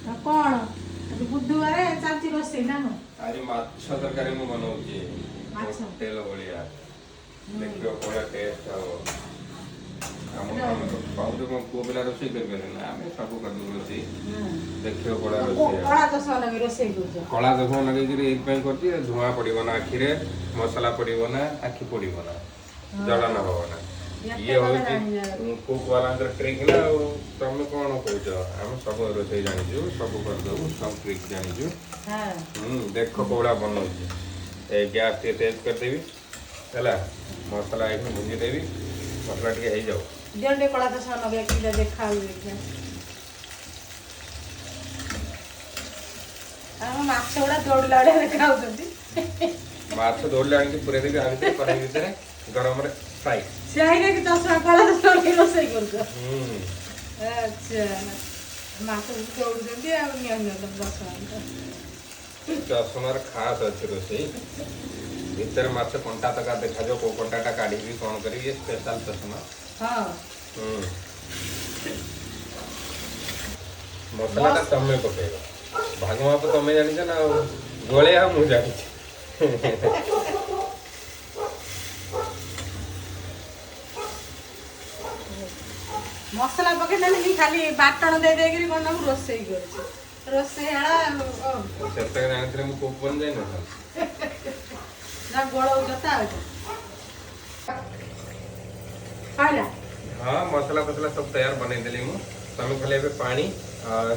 କଣ ଆଜି ବୁଧବାର ଚାଲିଛି ରୋଷେଇ ନା କଣ? ଆଜି ମାଛ ତରକାରୀ ମୁଁ ବନଉଛି। ମାଛ? ହୋଟେଲ ଭଳିଆ ଦେଖିବ, ବଢିଆ ଟେଷ୍ଟ ହବ। ଆମ କହୁଛୁ କଣ ପୁଅ ପିଲା ରୋଷେଇ କରିପାରିବେ ନା? ଆମେ ସବୁ କରିଦେବୁ ରୋଷେଇ। ଦେଖିବ ବଢିଆ ରୋଷେଇ ହବ। କଳା ଚଷମା ଲଗେଇ ରୋଷେଇ କରୁଛ। କଳା ଚଷମା ଲଗେଇକିରି ଏଇଥିପାଇଁ କରୁଛି, ଧୂଆଁ ପଡିବ ନା ଆଖିରେ, ମସଲା ପଡିବ ନା, ଆଖି ପଡିବ ନା, ଜଳନ ହବ ନା। ଇଏ ହଉଛି କୁକ୍ ବାଲାଙ୍କର ଟ୍ରିକ୍ ନା ଆଉ। ତମେ କଣ କହୁଛ? ଆମେ ସବୁ ରୋଷେଇ ଜାଣିଛୁ, ସବୁ କରିଦେବୁ, ସବୁ ଟ୍ରିକ୍ ଜାଣିଛୁ। ହୁଁ, ଦେଖ କୋଉଭଳିଆ ବନଉଛି। ଏ ଗ୍ୟାସ୍ ଟିକେ ତେଜ କରିଦେବି, ହେଲା। ମସଲା ଏଇଠି ଭୁଜି ଦେବି, ମସଲା ଟିକେ ହେଇଯାଉ। ଦିଅ ଟିକେ କଳା ଚଷମା ଲଗେଇ କେମିତି ଦେଖା ହଉଛି ଦେଖିବା। ଆମ ମାଛ ଗୁଡା ଦୌଡ଼ିଲା ଭଳିଆ ଦେଖା ହଉଛନ୍ତି। ମାଛ ଦୌଡ଼ିଲେ ଆଣିକି ପୁରେଇ ଦେବି ଆ ଭିତରେ, କଢ଼େଇ ଭିତରେ, ଗରମରେ ଫ୍ରାଇ। ସେ ହେଇକି ଚଷମା, କଳା ଚଷମା ଲଗେଇ ରୋଷେଇ କରୁଛ? ହୁଁ। ଆଚ୍ଛା, ମାଛ ଦୌଡୁଛନ୍ତି ଆଉ। ନିଅ ନିଅ ତମ ଚଷମା। ଚଷମାର ଖାସ ଅଛି, ରୋଷେଇ ଭିତରେ ମାଛ କଣ୍ଟା ତକା ଦେଖାଯିବ, କୋଉ କଣ୍ଟାଟା କାଢିବି, କଣ କରିବି। ଇଏ ସ୍ପେଶାଲ ଚଷମା। ହୁଁ, ମସଲାଟା ତମେ ପକେଇବ, ଭାଗ ମାପ ତମେ ଜାଣିଛ ନା, ଆଉ ଗୋଳେଇବା ମୁଁ ଜାଣିଛି। ମସଲା ପକେଇଦେଲି, ଖାଲି ବାଟଣ ଦେଇ ଦେଇକିରି କଣ ନା ମୁଁ ରୋଷେଇ କରୁଛି, ରୋଷେଇ ଆଳା ଆଉ। ସେତକ ଜାଣିଥିଲେ ମୁଁ କୋଉ ବନ ଯାଇନଥାନ୍ତି। ନା ଗୋଳଉଛ ତ ଆଉ ସଇଲା? ହଁ, ମସଲା ଫସଲା ସବୁ ତୟାର ବନେଇଦେଲି ମୁଁ। ତମେ ଖାଲି ଏବେ ପାଣି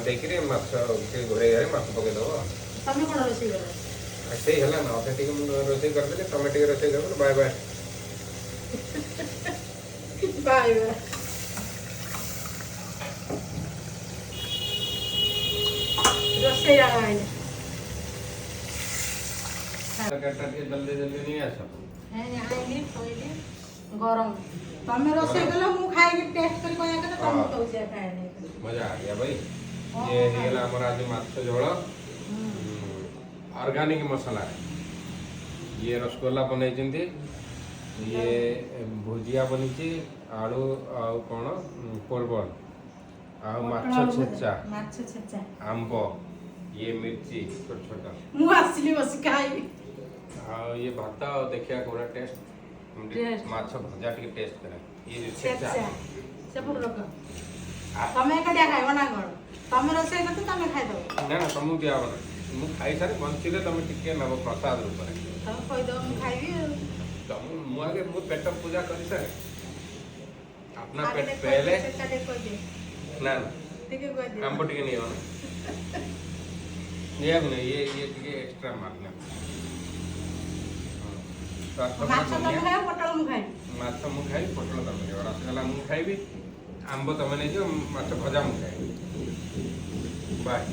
ଦେଇକିରି ମାଛ ଟିକେ ଘୋଡ଼େଇ ଘାରେ ମାଛ ପକେଇଦବ। ତମେ କଣ ରୋଷେଇ କର? ଆଉ ସେଇ ହେଲା ନା, ଅଧେ ଟିକେ ମୁଁ ରୋଷେଇ କରିଦେଲି, ତମେ ଟିକେ ରୋଷେଇ କରିଦେଲ। Bye bye. Bye bye. ରୋଷେଇ ଆଳ ଆଇଲେ। ତରକାରୀଟା ଟିକେ ଜଲ୍ଦି ଜଲ୍ଦି ନେଇ ଆସ। ଆଇଲି, ଥୋଇଲି ଗରମ। ତମେ ରୋଷେଇ କଲ, ମୁଁ ଖାଇକି ଟେଷ୍ଟ କରି କହିବା କଥା ତମକୁ କହୁଛି ଖାଇନି। ମଜା आ गया ଭାଇ। ଇଏ ହେଇଗଲା ଆମର ଆଜି ମାଛ ଝୋଳ ଅର୍ଗାନିକ ମସଲା। ଇଏ ରସଗୋଲା ବନେଇଛନ୍ତି, ଇଏ ଭୁଜିଆ ବନିଛି, ଆଳୁ ଆଉ କ'ଣ ପୋର୍ବଲ ଆଉ ମାଛ ଛେଚା। ମାଛ ଛେଚା। ଆମ୍ବ, ଇଏ ମିର୍ଚି ଛୋଟ ଛୋଟ। ମୁଁ ଆସିଲି, ବସି ଖାଇବି। ଆଉ ଇଏ ଭାତ, ଆଉ ଦେଖିବା କୋଉଟା ଟେଷ୍ଟ। Taste। ମାଛ ଭଜା ଟିକେ ଟେଷ୍ଟ କରେ, ଇଏ ଯୋଉ ଛେଚା। ଛେଚା ସେପଟୁ ରଖ। ତମେ ଏକାଟିଆ ଖାଇବ ନା କଣ? ତମେ ରୋଷେଇ କରିଛ, ତମେ ଖାଇଦବ। ନା ନା, ତମକୁ ଦିଆହବ ନା। ମୁଁ ଖାଇସାରି ବଞ୍ଚିଲେ ତମେ ଟିକେ ନେବ ପ୍ରସାଦ ରୂପରେ। ତମେ କହିଦବ, ମୁଁ ଖାଇବି ଆଉ। ତମ ମୁଁ ଆଗେ ମୁଁ ପେଟ ପୂଜା କରିସାରେ, अपना ଆଗେ पेट ଟିକେ पहले। କହିଦିଅ, ଛେଚା ଟିକେ କହିଦିଅ। ନା ନା। ଟିକେ କହିଦିଅ। ଆମ୍ବ ଟିକେ ନିଅ ନା, ନିଆକୁ ନା, ଇଏ ଇଏ ଟିକେ ଏକ୍ସଟ୍ରା ମାରିନା। ମାଛ ତମେ ଖାଇବ, ପୋଟଳ ମୁଁ ଖାଇବି। ମାଛ ମୁଁ ଖାଇବି, ପୋଟଳ ତମେ ଖାଇବ, ରସଗୋଲା ମୁଁ ଖାଇବି, ଆମ୍ବ ତମେ ନେଇଯିବ, ମାଛ ଭଜା ମୁଁ ଖାଇବି। ବାଏ।